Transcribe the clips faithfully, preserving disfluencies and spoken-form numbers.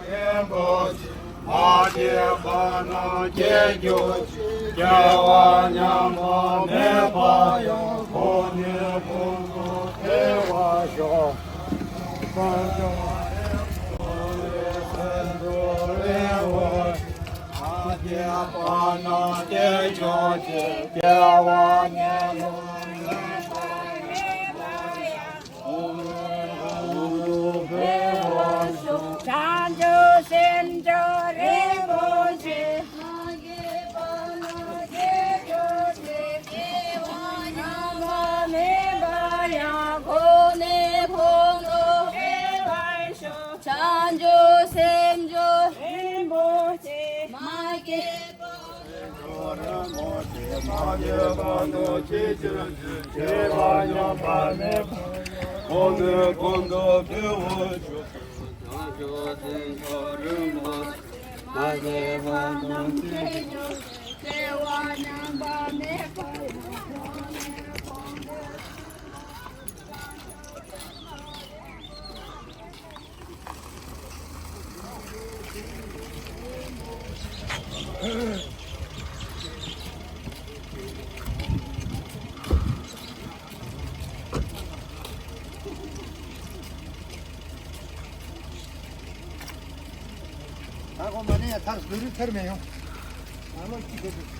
རིན་པོ་ཆེ་མ་སྐྱེས་པ་རྣམས་སྐྱེ་གྱུར་ཅིག་སྐྱེ་བ་ཉམས་པ་མེད་པ་ཡང་། གོང་ནས་གོང་དུ་འཕེལ་བར་ཤོག་སྐྱེས་པ་རྣམས་སྐྱེ་གྱུར་ཅིག་སྐྱེ་བ་ཉམས་པ་མེད་པ་ཡང་། བྱང་ཆུབ་སེམས་མཆོག་རིན་པོ་ཆེ། མ་སྐྱེས་པ་རྣམས་སྐྱེ་གྱུར་ཅིག་སྐྱེ་བ་ཉམས་པ་མེད་པ་ཡང་། གོང་ནས་གོང་དུ་འཕེལ་བར་ཤོག་བྱང་ཆུབ་སེམས་མཆོག་རིན་པོ་ཆེ། མ་སྐྱེས་ད་གོ་མ་ནས་ཡ་ཐར་བོད་རིགས་ཐར་མེད་ཡོང་། ང་ལོ་གཅིག་གི་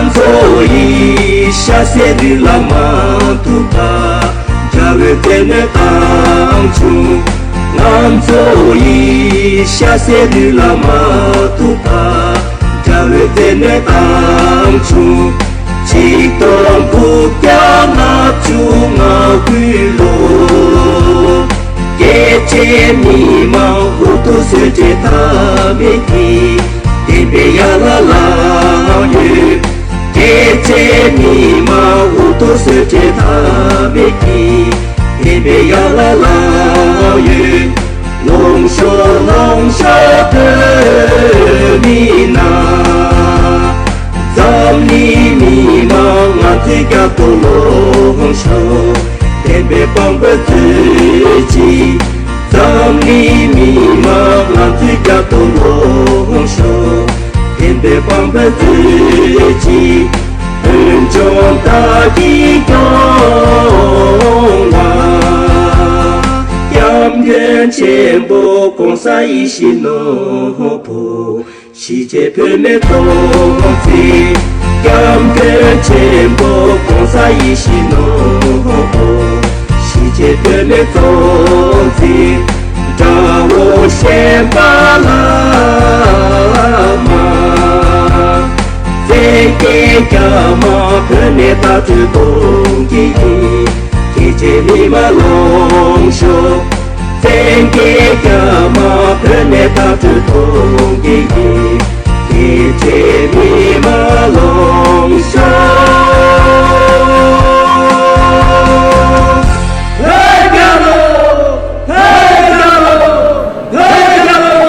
ང་ཚོ་ཡི་ཤ་ཟས་རི་ལ་མ་ཐུག་པ། དགྲ་བོའི་རྩེ་མོའི་བཏང་བྱུང་། ང་ཚོ་ཡི་ཤ་ཟས་རི་ལ་མ་ཐུག་པ། དགྲ་བོའི་རྩེ་མོའི་བཏང་བྱུང་། ཆིག་སྟོང་དགུ་བརྒྱ་ལྔ་བཅུ་ང་དགུའི་ལོ། རྒྱལ་གཅེས་མི་མང་འུ་ཐུག་གསོད་བྱེད་ཐབས་མེད་ཀྱི། བདེན་པའི་ཡར་ལ་ལངས་ཡོད། རྒྱལ་གཅེས་མི་མང་འུ་ཐུག་གསོད་བྱེད་ཐབས་མེད་ཀྱི། བདེན་པའི་ཡར་ལ་ལངས་ཡོད། ལོངས་ཤོག་ལོངས་ཤོག་བོད་མི་རྣམས། འཛམ་གླིང་མི་མང་ང་ཚོའི་རྒྱབ་ཏུ་ལོངས་ཤོག་བདེན་པའི་དཔང་པོ་མཛོད་ཅིག་འཛམ་གླིང་མི་མང་ང་ཚོའི་རྒྱབ་ཏུ་ལོངས་ཤོག་བདེན་པའི་དཔང་པོ་མཛོད་ཅིག་བོད་ལྗོངས་བདག་གིས་སྐྱོང་ལ། སྐྱབས་མགོན་ཆེན་པོ་༸གོང་ས་ཡིད་བཞིན་ནོར་བུ། གཞིས་བྱེས་བོད་མིའི་སྟོབས་ཆེན། སྐྱབས་མགོན་ཆེན་པོ་༸གོང་ས་ཡིད་བཞིན་ནོར་བུ། གཞིས་བྱེས་བོད་མིའི་སྟོབས་ཆེན། དགྲ་བོ་ཤན་པ་ལ་མ། བཙན་རྒྱལ་རྒྱ་དམར་བོད་ནས་དག་བྲོས་གཏོང་གི་ཡིན། རྒྱལ་གཅེས་མི་མང་ལོངས་ཤོག་བཙན་རྒྱལ་རྒྱ་དམར་བོད་ནས་དག་བྲོས་གཏོང་གི་ཡིན། རྒྱལ་གཅེས་མི་མང་ལོངས་ཤོག་བོད་རྒྱལ་ལོ། བོད་རྒྱལ་ལོ། བོད་རྒྱལ་ལོ།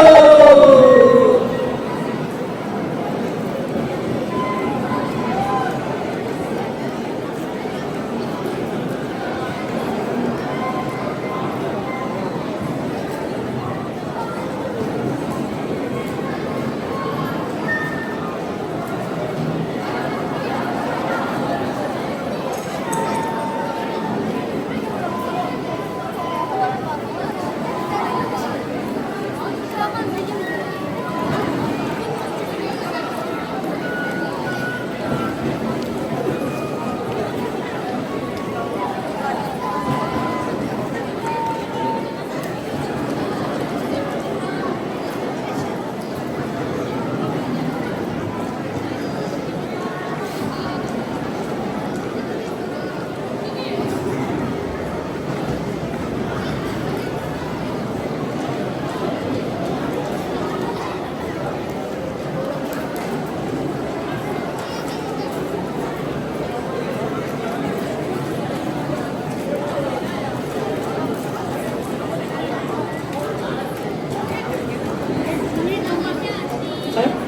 ཕྱི་ལོ་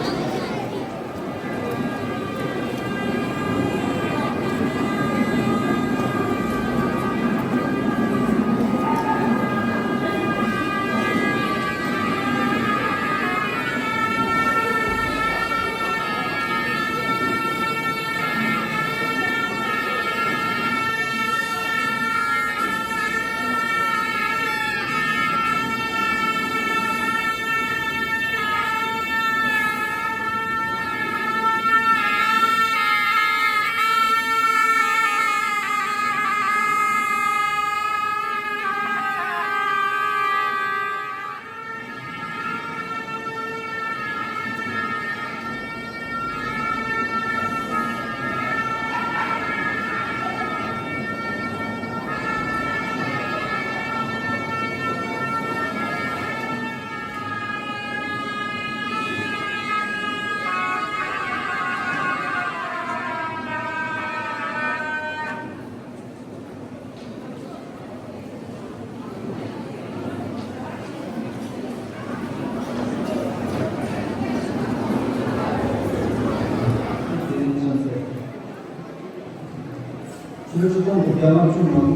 ཆིག་སྟོང་དགུ་བརྒྱ་ལྔ་བཅུ་ང་དགུ་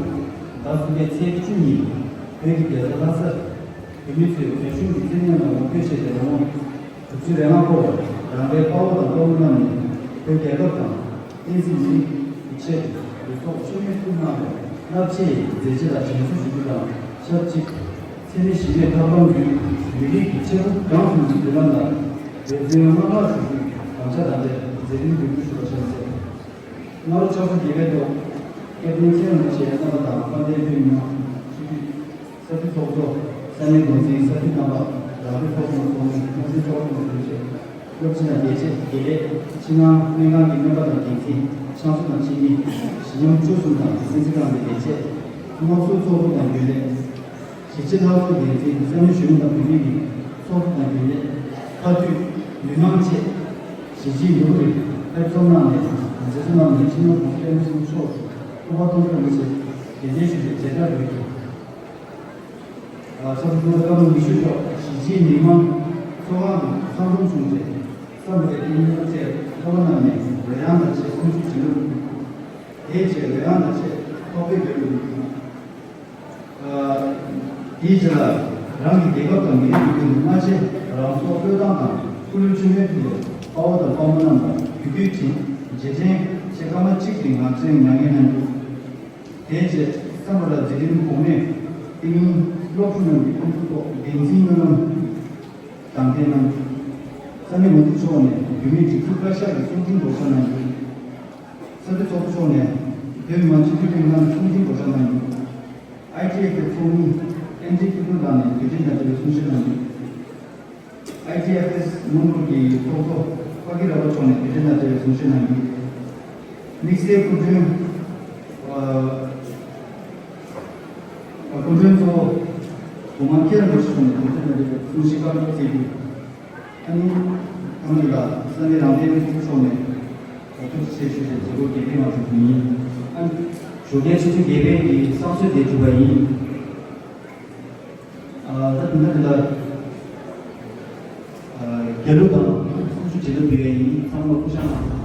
ཟླ་གསུམ་པའི་ཚེས་བཅུ་ཉིན་བོད་ཀྱི་རྒྱལ་ས་ལྷ་སར་བོད་མི་ཚོས་རྒྱ་གཞུང་གི་བཙན་ཉར་ནང་ངོ་རྒོལ་བྱས་ཏེ་ལོ་ངོ་དྲུག་ཅུ་རེ་ལྔ་འཁོར་བར་རང་རེའི་དཔའ་བོ་དང་དཔའ་མོ་རྣམས་ནས་བོད་རྒྱལ་ཁབ་དང་བསྟན་སྲིད་མི་རིགས་ཀྱི་ཆེད་དུ་ལུས་ཐོག་ཤི་རྨས་ཕུལ་གནང་བའི་རླབས་ཆེའི་མཛད་རྗེས་ལ་དྲན་གསོ་ཞུ་རྒྱུ་དང་ཆབས་ཅིག་འཚེ་མེད་ཞི་བའི་འཐབ་ལམ་བརྒྱུད་མི་རིགས་ཀྱི་ཆེ་མཐོང་གང་ཐུབ་ཀྱི་མདུན་ལམ་ལ་འབད་བརྩོན་སྔར་ལྷག་ཞུ་རྒྱུའི་དམ་བཅའ་དང་འབྲེལ་མཛད་འཕྲིན་འབུལ་རྒྱུ་ཞུ་བ་ཞུ་མ་ཟད། སྔ་དྲོ་ཆུ་ཚོད་བརྒྱད་པའི་ཐོག་ཀེབ་ནེ་ཊི་ཚེ་རིང་རིན་པོ་ཆེ་གནང་བ་དང་། དཔལ་ལྡན་བོད་མི་མང་སྤྱི་འཐུས། ས་འཐུས་ཚོགས་གཙོ། ས་གནས་འགོ་འཛིན། ས་འཐུས་རྣམ་པ། རང་སྐྱོང་ཚོགས་ཆུང་ཚོགས་མི། སྔོན་རྩིས་ཚོགས་ཆུང་ཚོགས་མི། སློབ་སྤྱི་དང་དགེ་ཆེ་དགེ་ལས། ཕྱི་ནང་སྨན་ཁང་གི་སྨན་པ་དང་འགན་འཛིན། ཕྱག་མཛོད་དང་འཆད་ཉན། གཞི་ཉམས་བཅུ་གསུམ་དང་སྲིད་འཛིན་ཁང་གི་ལས་བྱེད། དམངས་གཙོའི་ཚོགས་སྡེ་དང་རྒྱུན་ལས། གཞིས་བྱེས་ལྷ་ས་འགན་འཛིན། ས་གནས་གཞོན་ནུ་དང་བུད་མེད་ཀྱི་ཚོགས་པ་དང་རྒྱུན་ལས། མཐར་འདུས་མི་མང་བཅས་གཞིས་བྱེས་ཡོངས་ཀྱིས་ཕེབས་བསུ་གནང་ནས་མཛད་གཙོ་རྣམ་གཉིས་སྤྱི་ནོར་༸གོང་ས་༸སྐྱབས་མགོན་ཆེན་པོ་མཆོག་སྐུ་པར་གཏོང་ཕེབས་མི་ཚོར་རྟེན་འབྲེལ་ཞུ་བའི་མཛད་སྒྲ་འབུལ་གྱིས། ཨ། ས་གནས་སྐུ་ཚབ་བཀའ་བློན་ཡེ་ཤེས་མཆོག་གཞིས་བྱེས་མི་མང་ཚོགས་ཁང་དུ་ཚང་འཛོམས་བྱུང་རྗེས། སམ་བྷོ་ཊ་ཏི་ཉི་མ་བཅས་ཚོགས་པ་རྣམས་ནས་རོལ་དབྱངས་དང་བཅས་གསུང་ཆོས་བྱིན་རླབས། དེའི་རྗེས་རོལ་དབྱངས་དང་བཅས་ཚོགས་ཕེབས་འབུལ་དགོས། ཨ། དེའི་རྗེས་ལ་རང་གི་རྒྱལ་ཁབ་དང་མི་རིགས་ཀྱི་དོན་དུ་སྔ་རྗེས་རང་སྲོག་བློས་བཏང་དང་སྐུ་ལུས་མཆོད་མེར་ཕུལ་བའི་དཔའ་བོ་དང་དཔའ་མོ་རྣམས་ལ་གུས་འདུད་དྲན། རྗེས་དྲན་ཆེད་སྐར་མ་གཅིག་གི་ངག་བཅད་མྱ་ངན་གནང་རྒྱུ། དེའི་རྗེས་སམ་བྷོ་ཊ་འཛིན་རིམ་གོང་མས་ཏིང་ངེ་འཛིན་སློབ་ཕྲུག་རྣམས་ཀྱི་ཕུགས་ཐུགས་ཐོག་བདེན་འཛིན་སྨོན་ལམ་དྲང་བདེན་གནང་རྒྱུ། ས་གནས་འགོ་འཛིན་མཆོག་ནས་བོད་མིའི་སྒྲིག་འཛུགས་བཀའ་ཤག་གི་གསུང་འཕྲིན་བགོ་བཤའ་གནང་རྒྱུ། ས་འཐུས་ཚོགས་གཙོ་མཆོག་ནས་བོད་མི་མང་སྤྱི་འཐུས་ལྷན་ཁང་གི་གསུང་འཕྲིན་བགོ་བཤའ་གནང་རྒྱུ། ཨའི་ཊི་ཨེཕ་ཨེ་ཚོགས་མི་ཨེན་ཌི་ཕུན་ཚོགས་ལགས་ནས་དུས་དྲན་དང་འབྲེལ་བའི་གསུང་བཤད་གནང་རྒྱུ། ཨའི་ཊི་ཨེཕ་ཨེ་མོན་གྷོ་གི་ཚོགས་གཙོ་ཕ་གི་ར་བ་མཆོག་ནས་དུས་དྲན་དང་འབྲེལ་བའི་གསུང་བཤད་གནང་རྒྱུ། དམིགས་བསལ་སྐུ་མགྲོན། ཨ། སྐུ་མགྲོན་གཙོ་བོ་གོང་མ་མཁན་རིན་པོ་ཆེ་མཆོག་ནས་དུས་དྲན་དང་འབྲེལ་བའི་གསུང་བཤད་བཀའ་སློབ་སྩལ་རྒྱུ། ཨ་ནི་ཐོག་མ་ལ་ས་གནས་རང་བདེན་ཚོགས་མཆོག་ནས་ཐུགས་རྗེ་ཆེ་ཞུས་ཏེ་མཛད་སྒོ་རྒྱས་སྤེལ་གནང་ཐུབ་པ་ཡིན། ཨ་ནི་ཞོགས་ཀའི་ཆུ་ཚོད་བརྒྱད་པའི་གི་གསང་སྤྱོད་དེ་གྲུབ་པ་ཡིན། ཨ། ད་དེ་ནས་དེ་ལ་ཨ་རྒྱལ་གླུ་དང་གསུང་ཆོས་བྱེད་ལུགས་འབུལ་ཡས་ཡིན། ཚང་མ་སྐུ་བཞེངས་གནང་།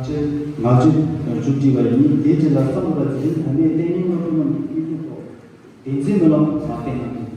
ང་ཚོས་མཇུག་སྒྲིལ་བ་ཡིན། དེའི་རྗེས་ལ་གསུང་གི་རེད། དེ་རིང་ཐ་མའི་ལྟས་ངན་སློབ་ཕྲུག་རྣམས་ཀྱི་དབུ་འཛུགས་ཐོག་བདེན་འཛིན་སྨོན་ལམ་མ་བསྟན་གནང་།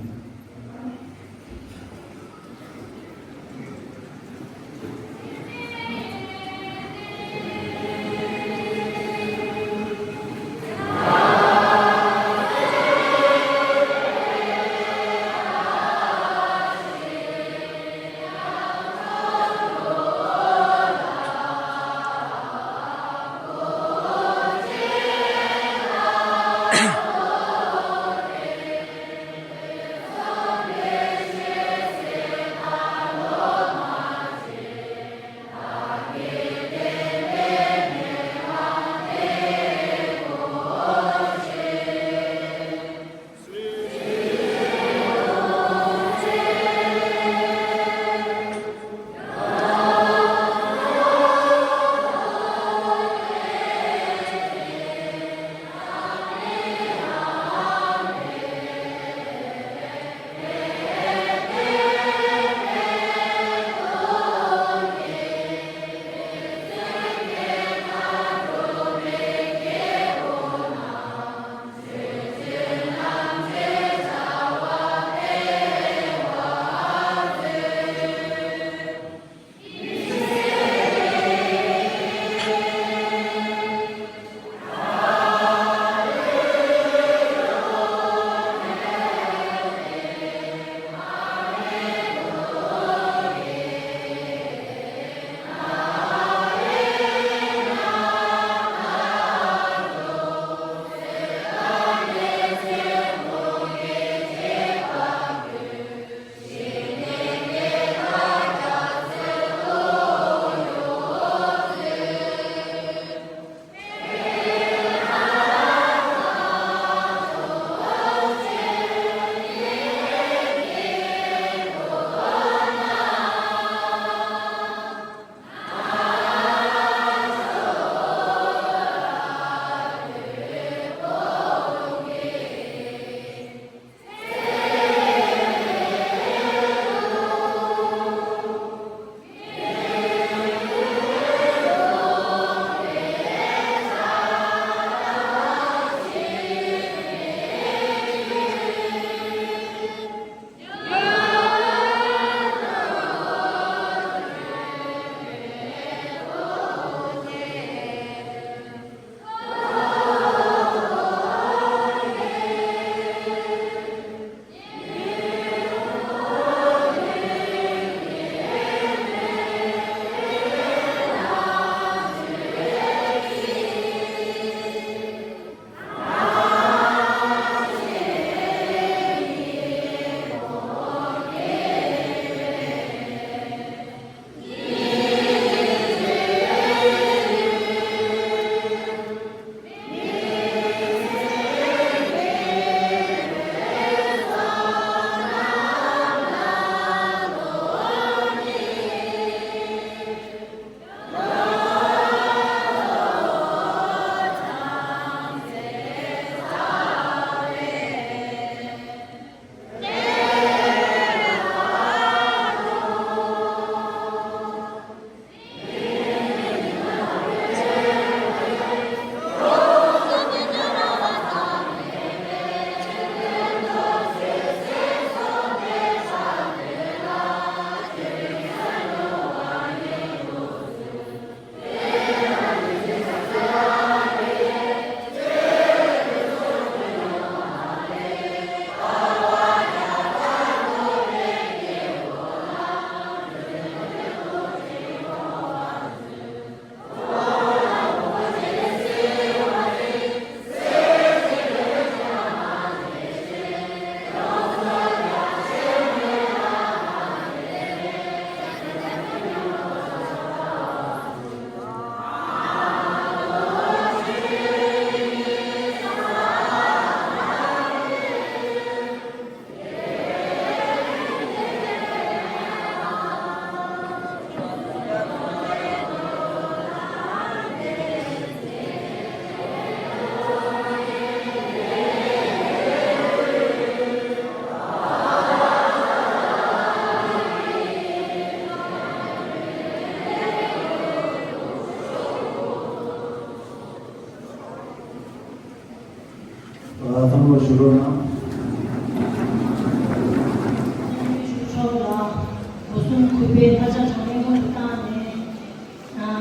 པའི་ལྷ་བྱ་དྲང་ལེན་དབང་དུ་བཏང་ནས།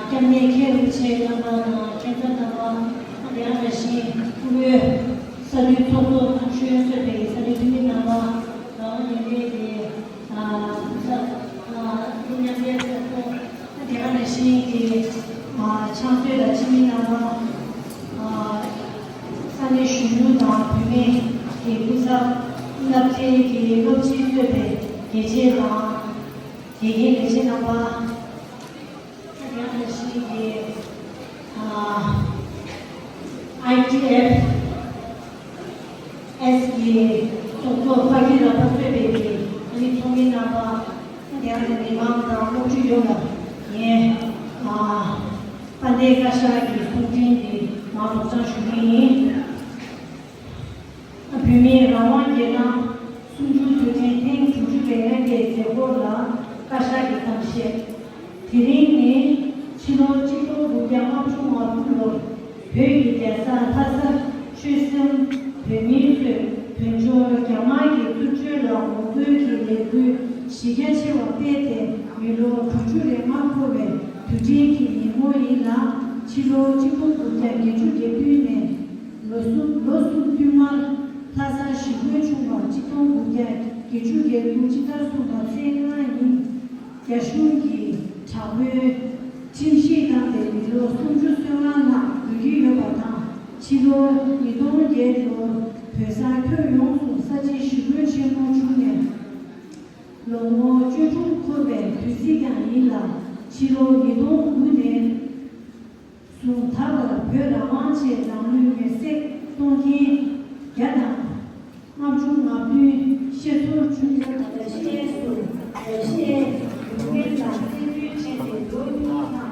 སྐྱབས་གནས་མཁན་རིན་པོ་ཆེ་རྣམ་པ་དང་མཁན་བརྩེ་རྣམ་པ། དེ་ཡང་རེ་ཞིང་སྐུ་ངོ་ས་འཐུས་ཚོགས་གཙོ་ཐང་ཆོས་གཙོས་པའི་ས་གནས་འཐུས་མི་རྣམ་པ། རང་དབང་ཉིན་རེའི་གི་ས་མཉམ་འབྲེལ་ཚོགས་གཙོ། དེ་ཡང་རེ་ཞིང་གི་ཕྱག་མཛོད་དང་སྤྱི་མི་རྣམ་པ། ས་གནས་གཞོན་ནུ་དང་བུད་མེད་ཀྱི་སྐུ་ཚབ། སློབ་ཆེན་གྱི་སློབ་སྤྱི་གཙོས་པའི་དགེ་ཆེ་དང་དགེ་རྒན་ལས་བྱེད་རྣམ་པ། ཡང་ན་ཞིག་གི་ཨ་ཨའི་ཊི་ཨེཕ་ཨེས་གི་ཚོགས་གཙོ་ཕ་གི་ར་པ་གཙོས་པའི་གི་ཨ་ནི་ཚོགས་མི་རྣམ་པ། ཡང་ན་མི་མང་དང་སློབ་ཕྲུག་ཡོངས་ལ་ངས་ཨ་དཔལ་ལྡན་བཀའ་ཤག་གི་གསུང་འཕྲིན་འདི་མར་སྒྲོག་སྦྱང་ཞུ་གི་ཡིན། བོད་མིའི་རང་དབང་རྒྱལ་ཁམས་གསུམ་བཅུའི་དུས་དྲན་ཐེངས་དྲུག་ཅུ་རེ་ལྔ་པའི་མཛད་སྒོ་ལ་བཀའ་ཤག་གི་གཏམ་བཤད། དེ་རིང་ནི་ཕྱི་ལོ་གཅིག་སྟོང་དགུ་བརྒྱ་ལྔ་བཅུ་ང་དགུ་ལོར་བོད་ཀྱི་རྒྱལ་ས་ལྷ་ས་ཆོལ་གསུམ་བོད་མིའི་གཙོས་བོད་ལྗོངས་རྒྱ་དམར་གྱི་བཙུགས་སྤྲོད་ལ་ངོ་རྒོལ་གྱི་ལས་འགུལ་གཞི་རྒྱ་ཆེ་བ་སྤེལ་ཏེ། མི་ལོ་དྲུག་ཅུ་རེ་ལྔ་འཁོར་བའི་དུས་དྲན་གྱི་ཉིན་མོ་ཡིན་ལ། ཕྱི་ལོ་གཅིག་སྟོང་དགུ་བརྒྱ་བརྒྱད་ཅུ་གྱ་བདུན་ནས་ལོ་གསུམ་ལོ་གསུམ་བསྟུད་མར་ལྷ་སར་ཞི་རྒོལ་བྱུང་བ་གཅིག་སྟོང་དགུ་བརྒྱ་བརྒྱད་ཅུ་གྱ་དགུ་སྤྱི་ཟླ་གསུམ་པ་ཚེས་ལྔ་ཉིན། རྒྱ་གཞུང་གིས་དྲག་པོའི་ཁྲིམས་གཞི་བཏང་སྟེ་མི་ལོ་སུམ་ཅུ་སོ་ལྔ་ལྷག་འགོར་གྱི་ཡོད་པ་དང་། ཕྱི་ལོ་ཉིས་སྟོང་བརྒྱད་ལོར་བོད་ས་ཁྱོན་ཡོངས་སུ་ས་བྱི་ཞི་རྒོལ་ཆེན་མོ་བྱུང་ནས། ལོ་ངོ་བཅུ་དྲུག་འཁོར་བའི་དུས་ཚིགས་ཀྱང་ཡིན་ལ། ཕྱི་ལོ་ཉིས་སྟོང་དགུ་ནས་བཟུང་ད་བར་བོད་རང་དབང་ཆེད་ལག་ལུས་མེར་སྲེག་གཏོང་མཁན་བརྒྱ་དང་ལྔ་བཅུ་ང་བདུན་ཤེས་ཚོར་བྱུང་ཡོད་པ་དང་། ཤེས་སུ་ཤེས་ཡོན་ལ་རྩིས་སྤྲོད་བྱས་ཏེ་ལོ་གཉིས་ནང་ཤི་བ་དང་།